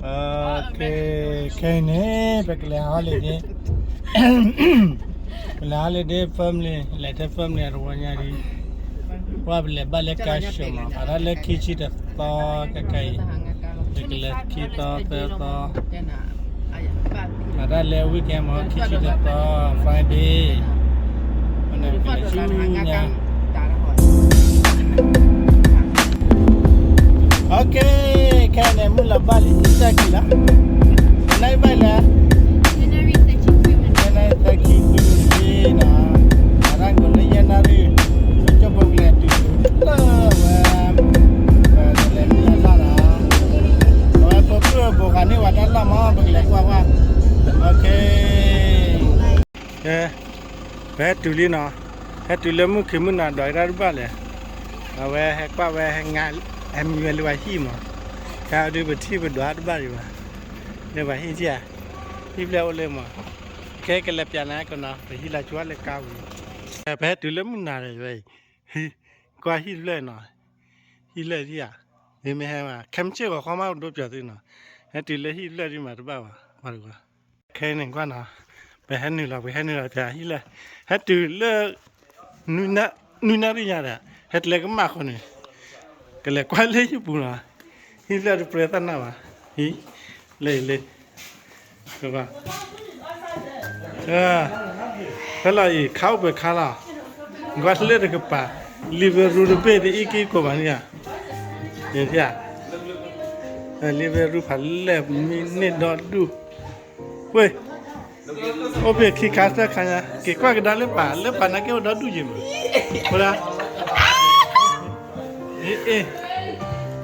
Okay, ခဲအံၤန့ၣ် ပကလဲၤ holiday, ပလဲၤ holiday family, လဲၤထဲ family အတဝီညါဒံး, ပှၤပလဲၤဘၣ်လၢကါၡိမး, ပာ်ဒၣ်လၢခံဆံတသီ ခဲခဲအံၤ, ပကလဲၤခံသီသၢသီ, ပာ်ဒၣ်လၢ weekend မး ခံဆံတသီ Friday, ပကလဲၤဆူညါ Okay, ခဲအံၤန့ၣ်မုၢ်လီၤဘၣ်လံ တၢ်ခံလီၤ, နၣ်ရံၣ်ဘၣ်လဲၣ်, နၣ်ရံၣ်သၢဆံခွံမံးနံးနီၤ, အရၣ်ကိးလၢယဲၢ်နၣ်ရံၣ်, ပကၠိဖိကလဲၤတုၤလၢဝဲ, ပကလဲၤမုၢ်လီၤလၢ်လီၤ, အဝဲဖိပုၢ်ဘိးဃာ်န့ၢ်ဝဲတၢ်လီၢ်မး ပကလဲၤကွၢ်ကွၢ်, Okay. ကဲ, ပဟဲတုၤလံနီၤ, ဟဲတုၤလၢမုၢ်ခံမုၢ်နၤဒွးကဒါတဘၣ်လဲၣ်, အဝဲဟဲကွၢ်ဝဲ, ဟဲမံဝဲလၢပှၤဟံၣ်မး, ခဲအံၤဒုးပထံၣ်ပဒွးတဘၣ်ဒံးဘၣ်, လၢပှၤဟံၣ်ထံၣ်ဧါ, ဟံၣ်ဖျၢၣ်အိၣ်လၢမး, ခဲကလဲၤပၠးနၤကနီၤ ပဟံၣ်လၢကွၢ်လၢကါပူၤ, ပဟဲတုၤလၢမုၢ်နၤဒီးဝဲအံၤ, ကွၢ်ဟံၣ်ဖျၢၣ်နီၤ, ဟံၣ်ဖျၢၣ်ထံၣ်ဧါ, မ့မ့ၢ်ဟဲမး ခဲမုၢ်ဆ့ၣ်ဂီၤခီမးဒိပၠးသုနီၤ, ဟဲတုၤလၢဟံၣ်ဖျၢၣ်ဒ်မးတဘၣ်ဘၣ်, ပှၤတကွၢ် ခဲအံၤန့ၣ်ကွၢ်နီၤ, ပဟဲနုာ်လီၤ ပဟဲနုာ်လီၤပၠးဟံၣ်လၢ, ဟဲတုၤလၢ နွံနၣ်ရံၣ်ညါဒီး ဟဲတလဲကမၣ်ဃီန့ၣ်, ကလဲၤကွၢ်လၢဟံၣ်ပူၤနီၤ, ဟံၣ်လၢတပြဲသၣ်နၢ်ဘၣ်, ဟံၣ်, လၢအံၤလၢ ဖဲလီၤအံၤ ခါအိၣ်ပှဲၤခါလီၤ, ကွၢ်လၢတကပၤ, living room တဘ့ၣ်တအံၤက့ၤကိးဘၣ်န့ၣ်ဧါ, living room ဖးလဲၢ်မံန့ၢ်ဒီဒူၣ်, ဝ့ၢ်, အိၣ်ဖဲခံခါသၢခါညါ က့ၤကွၢ်ကဒါလၢပာ် လၢပာ်နာ်က့အိၣ်ဒီဒူၣ်ယံၤမး, ဝဲဒၣ် အ့ၣ်,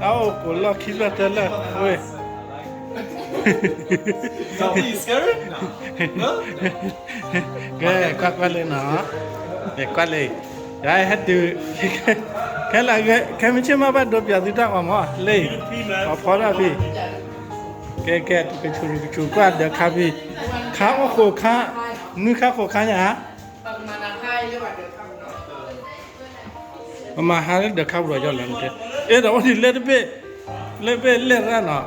အအိၣ်ကိးလီၢ်ခံလီၢ်သၢလီၢ်, ဝ့ၢ်, ကဲ ကွၢ်ကွၢ်လၢနီၤ, ကဲ ကွၢ်လၢ, ယဟဲတုၤ, ခဲလၢာ်, ခဲမုၢ်ဆ့ၣ်မးဘၣ်ဒိပၠးသုတၢ်အီၣ်မး လၢ, အဖီဒၣ်ဖဲ, ကဲ ကဲ ကဆူၣ်ကဆူၣ်ကွၢ်ဒီးခါဖဲ, ခါအိၣ်ဃိးခါ, နွံခါဃိးခါညါ ပမၤဟးလၢဒီးခါပူၤဒီးယီၤလၢ, အဲၣ်ဒိးအိၣ်ဒံးလၢတဘ့ၣ်, လၢဘ့ၣ်လဲၣ်ရၣ်နီၤ,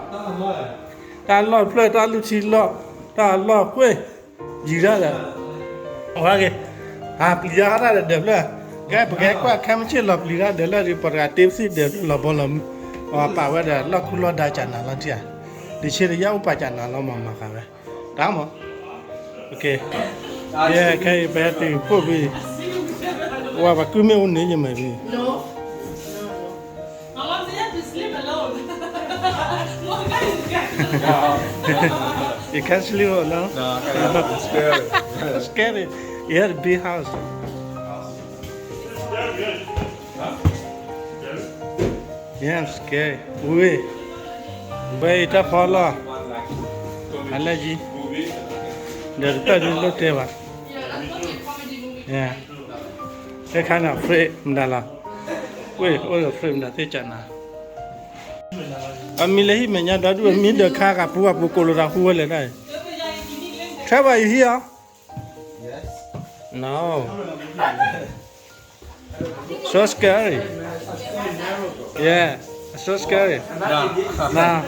တၢ်လီၢ်ဖျၢၣ် တၢ်လုၢ်ထံလီၢ်, တၢ်လီၢ်ကွ့ၢ်, ယံၤတၢ်ဒီး, အဝဲက့ၤ, ဟးပျံၤတၢ်တၢ်ဒီးဒၢးဖျၢၣ်, ကဲ ပကဟဲကွၢ်ခဲမုၢ်ဆ့ၣ်လီၤပျံၤတၢ်ဒီးလၢပတဂၤတ့ပစံၣ်ဒီးလီၤဘီလီၤမုၢ်, ပာ်ဝဲဒီးလီၢ်ခူလီၢ်ဒါကၢ်နၤလီၤထံဧါ, တဆ့တယၢ်အိၣ်ပာ်ကၢ်နၤလီၤမးမၤဃာ်ဝဲ, တၢ်မး ယဲ ခဲအံၤပဟဲတုၤဖှိၣ်ဖဲ, ဝဲပှၤကုၢ်မ့ၣ်အူန့ၣ်ယမၤဖဲ, You can't sleep alone? Scary. You have a big house. Yeah, scary. ဝ့ၢ်, ဝဲအံၤတၢ်ဖီလီၢ်, အလဲၢ်ကံ, ဒီးတပၢၢ်ဒ်လိၣ်တဲဘၣ်, တခါန့ၣ် free မတၤလီၤ, ဝ့ၢ် အိၣ်ဒီး free မတၤသ့ၣ်ကနၤ, အမံလၢဟံၣ်မဲာ်ညါဒီဒူၣ် အမံဒီးခါဂၤပူၤဂၤပူၤကိးလိာ်သးဟူဝဲလဲၣ်တၢ်အံၤ, Trevor, you here? No. So scary. Yeah, so scary. Nah.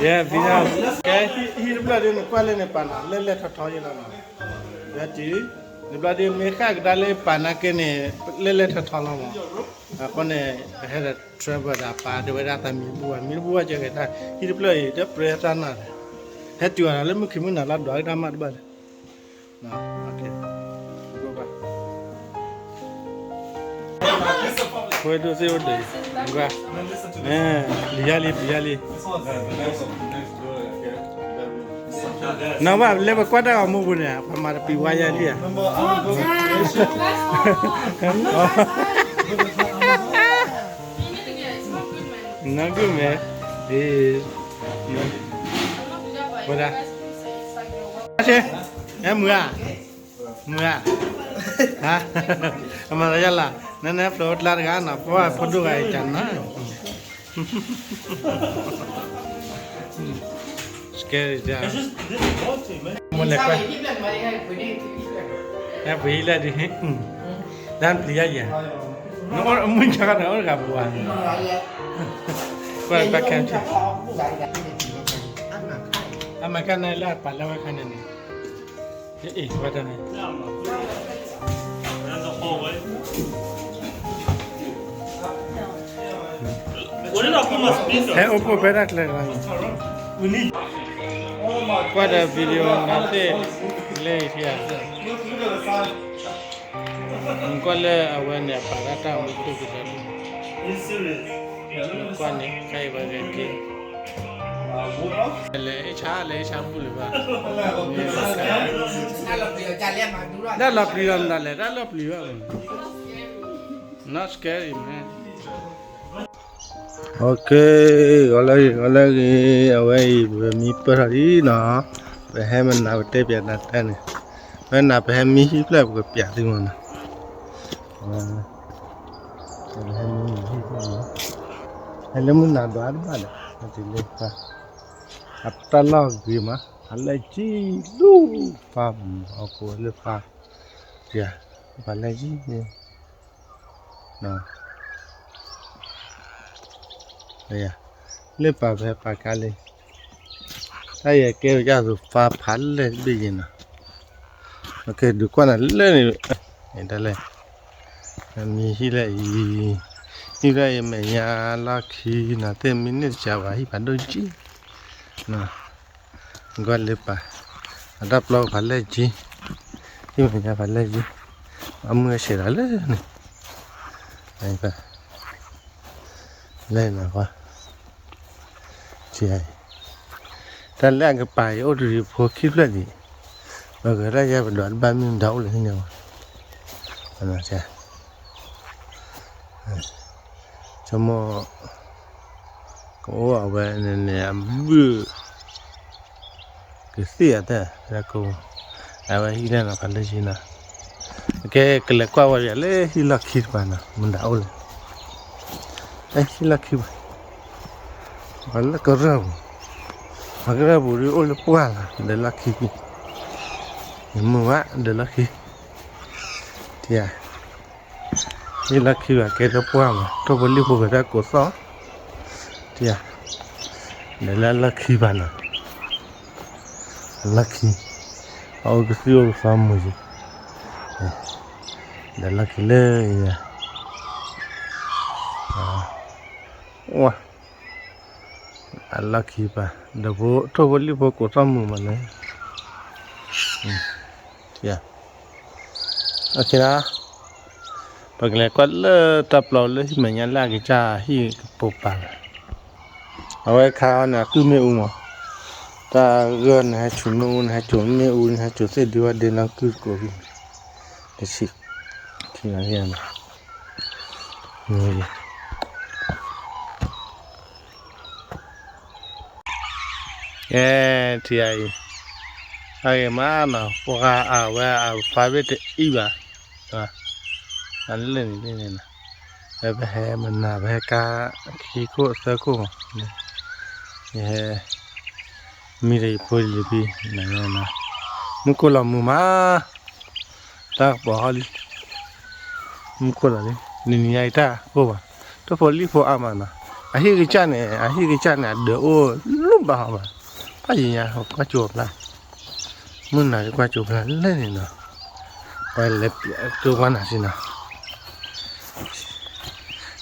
Yeah, because ကဲ ဟံၣ်တဖျၢၣ်ဒ်န့ၣ် ကွၢ်လၢန့ၣ်ပာ်နၤ လဲၢ်လဲၢ်ထီထီယဲလီၤနီၤ. ဒီးတုၤ နဘျီဒ်မ့ၢ်ဃၣ်ကဒါလၢပာ်နာ်က့န့ၣ် လဲၢ်လဲၢ်ထီထီလီၤမး. အဃိန့ၣ် ပဟဲဒီး travel ဒီးပာ်ဒိဝဲဒၣ်သးမံဘူၣ်ဘၣ် မံဘူၣ်ဘၣ်ကဲကဲတၢ် ဟံၣ်တဖျၢၣ်အံၤ တပြဲတၢ်နၢ်ဒီး ဟဲတုၤအီၤလၢမုၢ်ခံမုၢ်နၤလီၤ ဒွးကဒါမးတဘၣ်လၢ ဝဲဒိၣ်သ့ၣ်အိၣ်ဒီး ပျံၤယါလံ ပျံၤယါလံ. နီၢ်ဘၣ်လၢပကွၢ်တၢ်ဂီၤမူပူၤန့ၣ် ပမၤတပျံၤဝါယါလံဧါ. Not good, man. This. ဝဲဒၣ် ဟဲမုာ်ဧါ မုာ်ဧါ ဟါ အမၤလၢယလၢ နနဖျိတလါတဂၤနီၤ ပှၤဖိဒိၣ်ဂၤအံၤတၢ်နီၤ Scary တၢ် မလဲၤကွၢ် ဟဲပှ့ၤလၢဒ် တၢ်ပျံၤယါယၤ နအိၣ်အမုၢ်ဆါခါန့ၣ် အိၣ်တဂၤပူၤဧါ ကွၢ်ကွၢ်ခဲဆ့ အမကနလၢပာ်လၢဝဲခါန့ၣ်န့ၣ်, အ့ၣ်ဝဲတၢ်န့ၣ်, ဟဲအိၣ်ဖှိၣ်ဖဲတၢ်ကျဲၤလီၤ, ကွၢ်ဒီး video နၤသ့ၣ်, လၢအံၤထံဧါ, ကွၢ်လၢအဝဲန့ၣ် အပာ်ဒၣ်တၢ်မူခိၣ်ကဒီးဒၣ်, ကွၢ်န့ၣ် ခဲအံၤဝဲဂဲၤက့ၤ, လဲၤအ့ၣ်ဆါ လဲၤအ့ၣ်ဆါဘူၣ်လၢၤဘၣ်, တၢ်လီၤပျံၤလီၤမတၤလဲၣ်, တၢ်လီၤပျံၤဘၣ်မး, not scary man. Okay, ဂီၤလၢဂ့ၤ, ဂီၤလၢဂ့ၤ, အဝဲအံၤ ပမံပၢၢ်ထီၣ်လံနီၤ, ပဟဲမနၤပတဲပၠးနၤတၢ်န့ၣ်, ဝဲနၤပဟဲမံဟံၣ်ဖျၢၣ်ပကပၠးသုမးနီၤ, ပဟဲမံဟံၣ်ဖျၢၣ်, ဟဲလၢမုၢ်နၤဒွးတဘၣ်ဒီး, အတုၤလၢပှၤ, အတၢ်လီၢ်ဂ့ၤမး, အလဲၢ်ကံလူၢ်ဖးမး, အကိးလၢဖး, ပှၤလဲၢ်ကံ လၢပာ်ဖဲပာ်ကါလံ, တၢ်ယဲၢ်ကဲဝဲဒၣ်သိးဖးဖးလဲၢ်တဘ့ၣ်ယဲၢ်နီၤ, ဒုးကွၢ်နၤလၢန့ၣ်, တၢ်လဲၣ်, မံဟံၣ်လၢအံၤ, ဟံၣ်လၢအံၤမဲာ်ညါလီၢ်ခံနီၤ, သ့ၣ်မံန့ၢ်တစှၤဘၣ် ဟံၣ်ဖးဒိၣ်ကံ ကွၢ်လၢပာ်, အတၢ်ပျီဖးလဲၢ်ကံ, ဟံၣ်မဲာ်ညါဖးလဲၢ်ကံ, အမုၢ်အဆဲးဒီးလၢန့ၣ်, လဲၣ်နၤ, တၢ်လၢအကပၤအံၤ အိၣ်တရံးဖိခံဖျၢၣ်ဒံး, ပကရၢ်ယဲပဒွးတဘၣ်မ့ၢ်မတၤအိၣ်လၢဟံၣ်န့ၣ်, ဆိကမိၣ် ကအိၣ်အဝဲန့ၣ်န့ၣ် အဘုၣ် ကသ့ၣ်အတၢ် က, အဝဲဟံၣ်တၢ်နီၤ ဖးလဲၢ်ကံနီၤ, ကဲကလဲၤကွၢ်ဝဲဒၣ်လၢဟံၣ်လီၢ်ခံတပၤနီၤ မတၤအိၣ်လဲၣ်, ဟံၣ်လီၢ်ခံဘၣ်, ပှၤလၢကရၢၢ်ပူၤ, ပှၤကရၢၢ်ပူၤဒ်အိၣ်လၢပှၢ်လီၤ ဒီးလီၢ်ခံ, ယမုာ်ဘၣ်ဒီးလီၢ်ခံ, တယၤ ဟံၣ်လီၢ်ခံဘၣ် ကဲထီၣ်ပှၢ်မး ထိၣ်ဖိလံၣ်ဖိကတၢၢ်ကိးသီၣ်, တယၤ, ဒီးလၢလီၢ်ခံဘၣ်နီၤ, လီၢ်ခံ, အအိၣ်ကသံၣ်အိၣ်ကသီမုာ်ယံၤ, ဒီးလီၢ်ခံလၢယၤ, ဝါ, အလီၢ်ခံဘၣ်, ဒီးထိၣ်ဖိလံၣ်ဖိကိးသီၣ်မုာ်မးန့ၣ်, တယၤ ပကလဲၤကွၢ်လၢတၢ်ပျီလၢဟံၣ်မဲာ်ညါလၢအကစၢ်ဟံၣ်ကပိာ်ပာ်လီၤ, အဝဲခါအံၤန့ၣ် အကုၢ်မ့ၣ်အူမး, တၢ်ဂၢၢ်န့ၣ် ဟဲစိာ်မ့ၣ်အူ နဟဲစိာ်မ့ၣ်အူ နဟဲစိာ်သ့ၣ်ဒုးဝဲဒ့နီၢ်ကုၢ်ကိးဂံၢ်, တဆံ, ခံဂၤန့ၣ် ကဲ, ထံအံၤ, အဂ့ၤမးနီၤ ပှၤအဝဲအဖးဘ့ၣ်တအံၤဘၣ်, အလၢန့ၣ်န့ၣ်, ပဟဲမနၤ ပဟဲကါခံခိၣ်သၢခိၣ်မး, ယဟဲ, မံဒီးယဖိလံၤဖံ, မုၢ်ကိၢ်လီၤမုာ်မး တၢ်ကပီၤဟီလံ, မုၢ်ကိၢ်လီၤလံ, နံၤနံၤညါအံၤတၢ်ကိၢ်ဘၣ်, ထိၣ်ဖိလံၣ်ဖိအါမးနီၤ, အဟံၣ်ကစၢ်န့ၣ် အဟံၣ်ကစၢ်န့ၣ် အဒၢးအိၣ်လၢဘၣ်ဟီဘၣ်, ဖးယံၤညါ ကွၢ်ကၠိအဖျါ, မုၢ်နၤကကွၢ်ကၠိဖျါလၢန့ၣ်နီၤ, ပှၤလဲၤကၠိကွၢ်နၤစ့ၢ်နီၤ,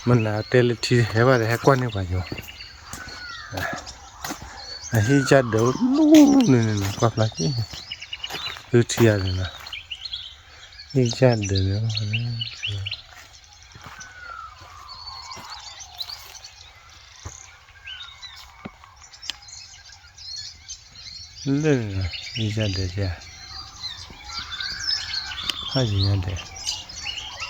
မုၢ်နၤတဲလၢထံဟဲဘၣ်ဒီး ဟဲကွၢ်န့ၢ်ပှၤကၠိ အဟံၣ်ကစၢ်ဒၢးအိၣ်လၢန့ၣ်န့ၣ် ကွၢ်ဖျါက့ၤ, သုထံဂၤန့ၣ်လီၤ, ဟံၣ်ကစၢ်ဒၢးန့ၣ် လၢန့ၣ်လီၤ, ဟံၣ်ကစၢ်ဒၢးဧါ, ဖးယံၤညါဒဲး,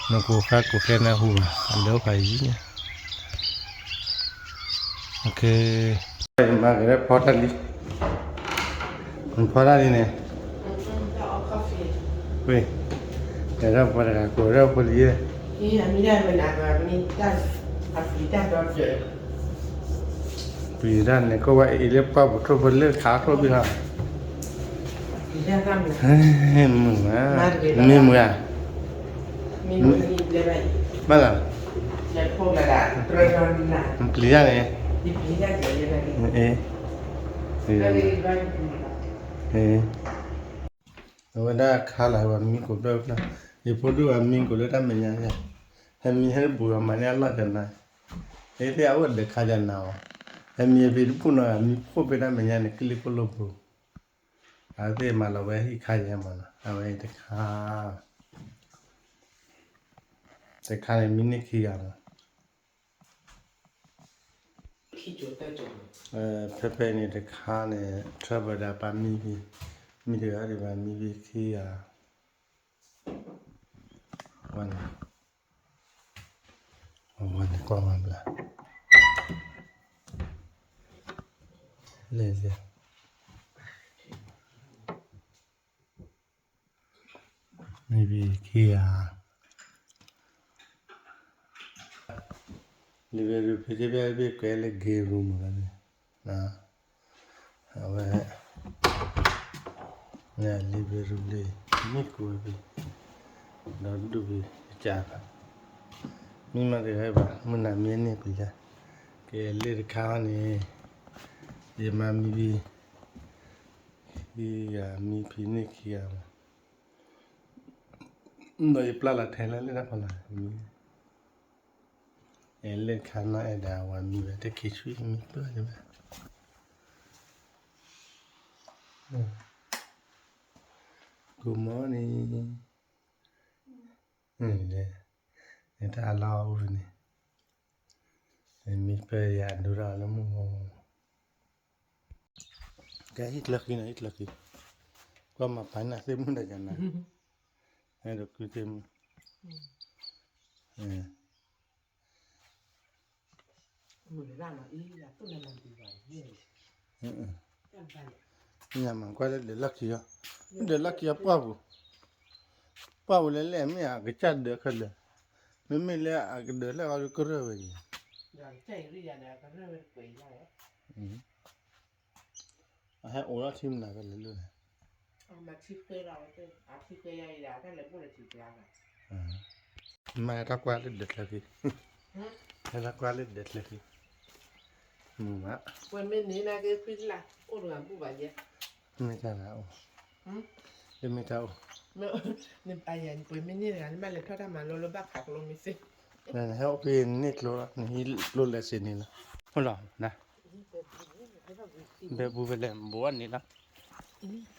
နကိးဃါကိးဃဲနၢ်ဟူဘၣ် အဒၢးအိၣ်ဖးယံၤညါ မၤက့ၤဖီတၢ်လံ, ဖီတၢ်လံန့ၣ်, ဝ့ၢ်, တၢ်ပှၤတဂၤကိးထီၣ်ဖိလံၤ, ပျံၤတၢ်န့ၣ် ကိးဝဲအံၤလၢပှၢ်ပူၤထိၣ်ဖိလၢခးထိၣ်ဘံၣ်လီၤ, မုာ်ဧါ, မ့ၢ်မုာ်ဧါ, ဘၣ်လီၤ, ပျံၤတၢ်န့ၣ်, အ့, အဝဲဒၣ်ခါလၢ်ဝဲမံကိၣ်ဘျၢၣ်ဖျၢၣ်, ယဖိဒိၣ်ဝဲမံကိၣ်လၢတၢ်မဲာ်ညါယဲ, ဟဲမံဟဲတဘူးအမၤန့ၢ်အလီၢ်ကနၤ, ဟဲသ့ၣ်အအိၣ်ဒီးခါကနၤအီၤ, ဟဲမံအဖံတပူၣ်နီၤ မံခိၣ်ဖဲတၢ်မဲာ်ညါန့ၣ် ကလံၤကိၣ်လိာ်ပူၤ, အဝဲသ့ၣ်မၤလီၤဝဲဟံၣ်ခါယဲမးနီၤ အဝဲတခါ, တခါန့ၣ်မံန့ၢ်ခံဂၤမး ဖဲဖဲန့ၣ်တခါန့ၣ် ထၢဘၢၣ်ဒၣ်ပၢ်မံဖံ, မံတဂၤဒၣ်ပၢ်မံဖံခံဂၤ, ဝဲန့ၣ်, ဝဲန့ၣ်ကွၢ်မၤဘျါ, လဲၤလဲၤ မံဖံခံဂၤ, living room ဖဲဖဲကွဲးလၢ game room မးလၢန့ၣ်, အဝဲ living room လံ, မ့ၢ်ကိးဝဲဖဲ, ဒီးဒူၣ်ဖဲကစၢ်ဘၣ်, မံမးတဂၤဘၣ် မုၢ်နၤမံန့ၢ်ပျံၤယၤ, ကဲလၢတခါန့ၣ်, ယမၤမံဖံ, ခံဂၤမံဖံန့ၢ်ခံဂၤမး ဒီးယပျၢ်လီၤထဲလၢလၢတၢ်ဖီလာ်, အဲလၢခါနီၢ်အဲၣ်ဒၣ်ဝဲမံဝဲတက့ၤဆူမံပၢၢ်န့ၣ်ဘၣ်, Good morning, နတၢ်လီၢ်အိၣ်န့ၣ်, မံပၢၢ်ယၤဒိၣ်ထီၣ်လၢမုၢ်ဂီၤ ကဲဟံၣ်ကျၢၤဃံနီၤ ဟံၣ်ကျၢၤဃံ, ကွၢ်မၤပာ်နၤသ့ၣ်မုၣ်ဒီးယၤနၤ, အဲၣ်ဒိးကုသ့ၣ်မုၣ်, ညမၤကွၢ်လၢဒၢးလီၢ်ခံအီၤ, ဒၢးလီၢ်ခံအီၤပှၢ်ပူၤ, ပှၢ်ပူၤလၢလဲၣ် မ့ၢ်အကစၢ်ဒၢးခဲလၢာ်, မ့မ့ၢ်လၢအကဒၢးလၢအီၤကရၢၢ်ဝဲန့ၣ်, အဟဲအိးထီၣ်ထံမနုၤကလဲၤလၢ, မ့ၢ်တၢ်ကွၢ်လၢဒၢးချၢဃံ, မ့ၢ်တၢ်ကွၢ်လၢဒၢးချၢဃံ, မုာ်မး, ပှဲၤမ့ၢ်န့ၢ်နၤက့ၤဖံလၢ် အိၣ်တဂၤဘူၣ်ဘၣ်ယဲ, မ့ၢ်တၢ်လၢအိၣ်, မ့ၢ်တၢ်အိၣ်, ပှဲၤမ့ၢ်န့ၢ်တဂၤ နဘၣ်လဲၤထီၣ်တၢ်မၤလိလၢဘၣ်ခးကျိမ့ၢ်သ့, နဟဲအိၣ်ဖဲန့ၣ်ကျိလီၤ နဟံးကျိလဲၤစ့န့ၣ်လီၤ, အိၣ်လီၤနၤ, ဘဲပူၤဖဲလဲၣ် ဘိးန့ၣ်လီၤ,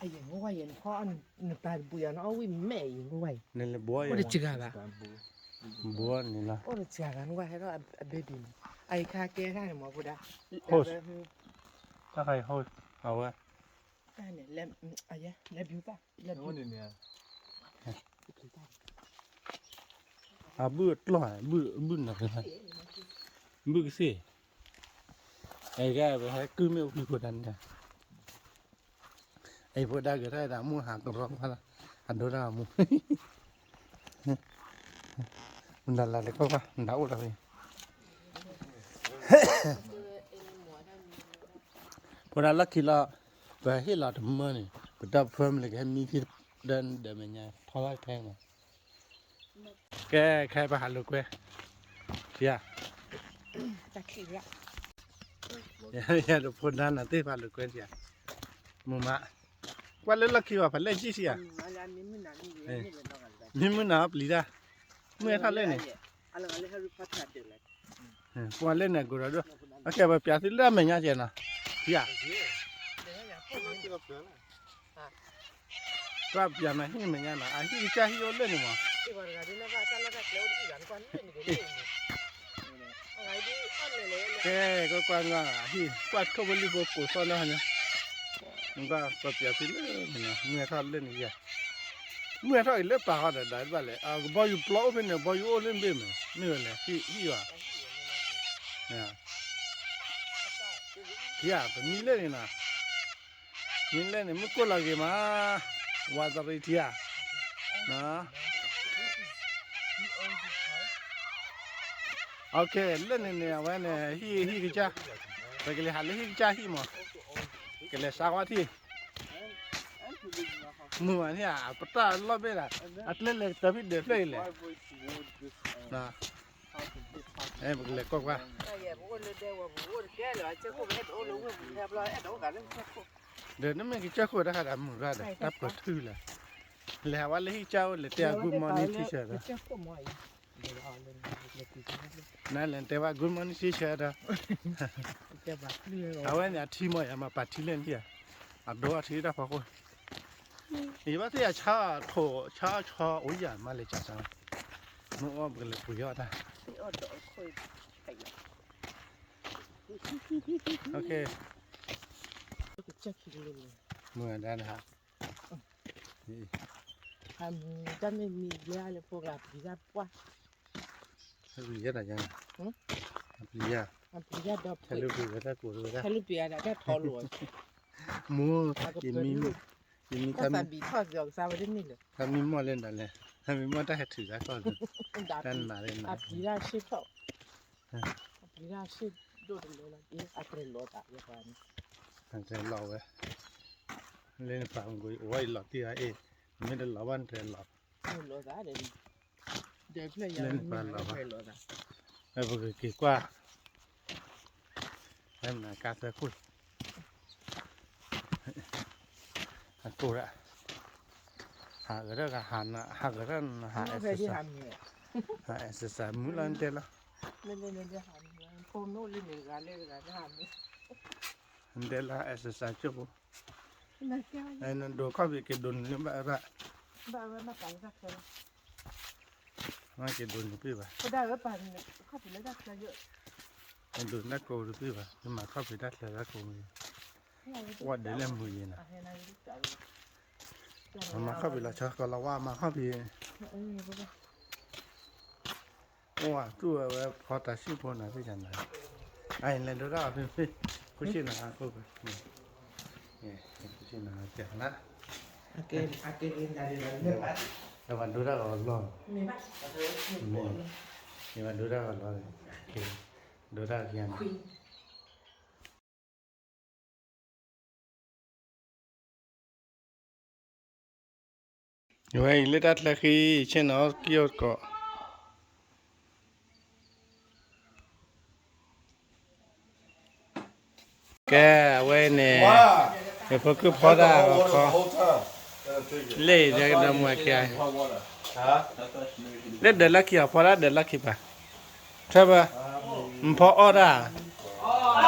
အယဲၢ် နပၢ်တဘူးယၤ နအီၣ်ဝံၣ်မဲာ်အံၤ နဝဲအံၤ, နလဲၤဘိးအံၤ, အိၣ်တစှၤဘၣ်, ဘိးန့ၣ်လီၤ, အိၣ်တစှၤဘၣ် နဝဲဟဲထီၣ်အဘဲဒ်န့ၣ်, အအံၤခါကဲတၢ်န့ၣ်မ့ၢ်ဖိဒါ, တၢ်ခါအံၤဟီၣ်, အဝဲ, တၢ်န့ၣ်, လဲၤဘံၣ်တၢ်, လဲၤဘံၣ်, အဘုၣ်အကျီၢ်, ဘုၣ်နၤ, ဘုၣ်ကသ့ၣ်, အဲကဲ ပဟဲကုၢ်မ့ၣ်အူချံဖိတၢ်န့ၣ်, အံၤဖိဒါက့ၤထီၣ်ဒၣ်မူဟးကရီဖးလီၤ, အဒိဒၣ်မူ, မတၤလၢတခီၣ်ခါ မတၤအိၣ်လီၤဖဲ, ဖိဒါလီၢ်ခံလီၤ, ပဟ့ၣ်လီၤတမၢန့ၣ် ပတၢ်ဖၢမုၢ်လၢကဟဲမံဖံဒီးမဲာ်ညါထီလီၢ်ခဲအံၤန့ၣ်, ကဲ ခဲပဟးလိာ်ကွဲ, ယၤ, ယၤဒီးဖိဒါနၤသ့ၣ်ပဟးလိာ်ကွဲယၤ, မုာ်မး, ကွၢ်လၢလီၢ်ခံဘၣ် ဖးလဲၢ်ကံၣ်ဆံးဧါ, မ့ၢ်မုၢ်နၤပျံၤတၢ်, မုၢ်ထီၣ်လဲၣ်န့ၣ် ပှၤလဲၣ်န့ၣ် ကိးဒီးဒိၣ်, အကဲပှၤပျးသုလၢအမဲာ်ညါကဲနီၤ, ဖံဧါ, ပှၤပျးနၤဟံၣ်မဲာ်ညါနီၤ အဟံၣ်ကစၢ်ဟံၣ်အိၣ်လၢန့ၣ်မး, ကဲ ကွၢ်ကွၢ်နၤ အဟံၣ် ကွၢ်ထိၣ်ဖိလံၣ်ဖိကိးသီၣ်နီၤညါ, နကွၢ်ပှၤပျးသုလၢန့ၣ်နီၤ မုၢ်ဟဲထီၣ်လၢန့ၣ်ယၤ, မုၢ်ဟဲထီၣ်အံၤလၢပာ်ဃီဒီးဒၣ်ဘၣ်လဲၣ်, ကဘီယူၤပျီအိၣ်ဖဲန့ၣ် ကဘီယူၤအိၣ်လၢဘ့ၣ်မး, မ့ၢ်ဝဲလဲၣ် ဟံၣ်ဟံၣ်ဘၣ်, ဖံဧါ ပမံလၢန့ၣ်နီၤ, မံလၢန့ၣ် မုၢ်ကိၢ်လီၤဂ့ၤမး, ဝးတရံးထံဧါ, လၢန့ၣ်န့ၣ် အဝဲန့ၣ် ဟံၣ်ဟံၣ်ကစၢ်, ပကလဲၤဟးလၢဟံၣ်ကစၢ်ဟံၣ်မး, ကလဲၤစါဝါထံၣ် မုာ်မးန့ၣ်ဧါ ပတၢ်လီၢ်ဘ့ၣ်ဒၣ်, အကျဲလဲၤကတၢၢ်ဖဲဒၢးဖျၢၣ်အံၤလဲၣ်, ဟဲ ပကလဲၤကွၢ်ကွၢ်, ဒီးနမ့ၢ်ကစၢၢ်ခိၣ်တၢ်ဃးဒီးမုာ်ရၣ်ဒီး တၢ်ပှဲၤထုလဲၣ်, လဲၤဟးဝဲလၢဟံၣ်ကၢ်အိၣ် လဲၤတဲ good morning teacher ဒီး နလဲၤတဲဘၣ် good morning teacher ဒီး အဝဲန့ၣ်အထံမီၢ်ယၤမၤပာ်ထံလဲၣ်န့ၣ်ဧါ, အဒိအထံတၢ်ဖီခိၣ်, ယဘၣ်သ့ၣ်ယၤဆါထိးဆါဆီအိၣ်ယၤမးလဲၤကၢ်ဆါ, မ့ၢ်အီၣ်ပကလဲၤပှ့ၤအီၣ်တၢ်, မုာ်ဒၣ်နဟါ, တၢ်မ့ၢ်မံၤဘျဲၣ်လၢဖိဂၤပျံၤတၢ်ပှၢ်, ပျံၤယၤတၢ်ယၤ, ပျံၤယၤ, ပျံၤတၢ်ဒီဖု, တၢ်လူပျံၤဝဲတၢ်ကိးဝဲဒၣ်, မိၢ်, ယမံ, ယမံ, တၢ်သးဘံၣ်ထီၣ်ကီကစါဝဲတန့ၢ်လၢၤ, တၢ်မံမီၢ်လၢနၤလဲၣ်, တၢ်မံမီၢ်တၢ်ဟဲထုးတၢ်ကီၢ်လၢ, တၢ်နးလၢနၤ, အပျံၤတၢ်ဆ့ၣ်ထီၣ်, အပျံၤတၢ်ဆ့ၣ်ဒိၣ်တလၢလီၤ, အတြဲၤလီၤသးယဲပှၤန့ၣ်, အတြဲၤလီၤဝဲ, လၢနပာ်မူကွံာ် အိၣ်ဝဲအံၤလီၤတံၢ်အါအ့ၣ်, နမ့ၢ်တလီၤဘၣ်နတြဲၤလီၤ, လၢနပာ်လီၤဘၣ်, ပကက့ၤကွၢ်, မနၤကါသၢခိၣ်, အကိၢ်ဒၣ်, ဟးဂီၤတၢ်ဂၤဟးနၤ, ဟးဂီၤတၢ်နဟး exercise, ဟး exercise မုၢ်လီၤနတဲလီၤ, နတဲလီၤ exercise ကၠိဖိ, နဒိးခီၣ်ဖံးက့ၤဒိးနုာ်လၢဘၣ်အၢဘၣ်, မ့ၢ်က့ၤဒိးနုာ်ပ့ၢ်ဘၣ်, နဒိးနၢ်ကိးတပ့ၢ်ဘၣ်, နမၤခီၣ်ဖံးတၢ်ချၢတၢ်ကိးမံၤ, ဝဲဒၣ်လၢမုာ်ယံၤနၤ, မၤခီၣ်ဖံးလီၤဆီကီးလီၤဝါမၤခီၣ်ဖံး အိၣ်ဝဲတူၢ်ဝဲဝဲ ဖီတၢ်စံၣ်ဖိနၤသ့ၣ်ညါနၤ, အလဲၤဒိတၢ်အီၤဖဲဖဲ, ခိၣ်ဆ့ၣ်နၤဟးခိၣ်ဖဲ, ခိၣ်ဆ့ၣ်နၤဟးကနၤ, အဝဲဒိတၢ်အီၤလီၢ်, အဝဲဒိတၢ်အီၤလီၢ်, ဒိတၢ်ကယၤန့ၣ် ဝဲအံၤလၢတၢ်ချၢဃံ ဆ့ၣ်နီၤကံၢ်အီၣ်တကိး, ကဲ, အဝဲန့ၣ်, ယဖိကုၢ်ဖီဒၣ်ဂီၤခီ, လၢဒီးမွဲကဲ, လၢဒီးလီၢ်ခံအီၤဖီဒၣ်ဒီးလီၢ်ခံပၤ, ထၢဘၢ, မဖီအီၣ်တၢ်,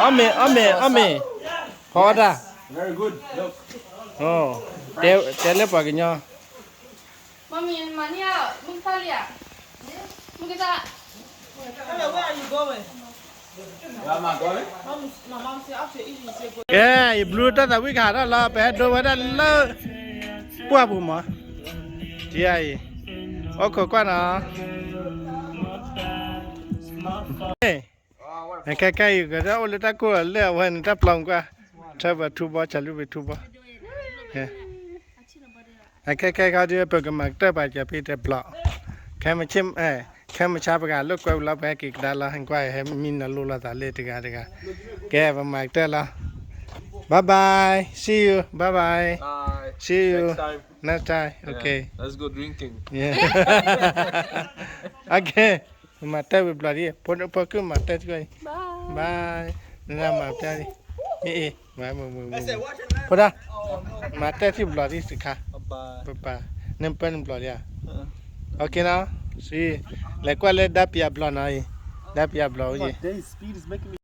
အီၣ်မ့ၤ အီၣ်မ့ၤ အီၣ်မ့ၤ, ဖီအီၣ်တၢ်, တဲလၢပှၤကညီ ကဲ, ယဘျုးတၢ်သးဝံၣ်ကဟးထီၣ်လီၤ ပဟဲဒိဝဲဒၣ်လၢ ပှၢ်ပူၤမး, ဒ်အံၤ, အိၣ်ခိးကွၢ်နီၤ, ခဲခဲအံၤ ကဒၣ်အိၣ်လၢတၢ်ကိၢ်လၢအဝဲန့ၣ်တၢ်ပျီမကွၢ်, ထၢပထူဘီ ဆၢလူပထူဘီ, ခဲခဲခီဒီး ပကမၤကတၢၢ်ပာ်စၢၤဖဲတဘျီ, ခဲမုၢ်ဆ့, ခဲမုၢ်ဆါပကဟးလိာ်ကွဲလီၤ ပဟဲက့ၤကဒါလီၤ ဟဲကွၢ်ဟဲမံနီၤလိလီၤသးလၢတဂၤတဂၤ, ကဲ ပမၤကတၢၢ်လီၤ, bye bye, see you, bye bye, see you next time, okay, okay, မၤတၢ်ဝံၤဘျီဒ်, ဖိကုၢ်မၤတၢ်တဂၤအံၤ, bye, နမၤတၢ်ဒ်, အ့ၣ်, ဖိဒၣ်, မၤတၢ်ထံၣ်ဘျီဒ်တခါ, bye bye, နပၢနဘျီဒ်ဧါ, okay နီၤ, စံ, လဲၤကွၢ်လၢဒါပယၤဘျီနီၤအံၤ, ဒါပယၤဘျီအံၤ,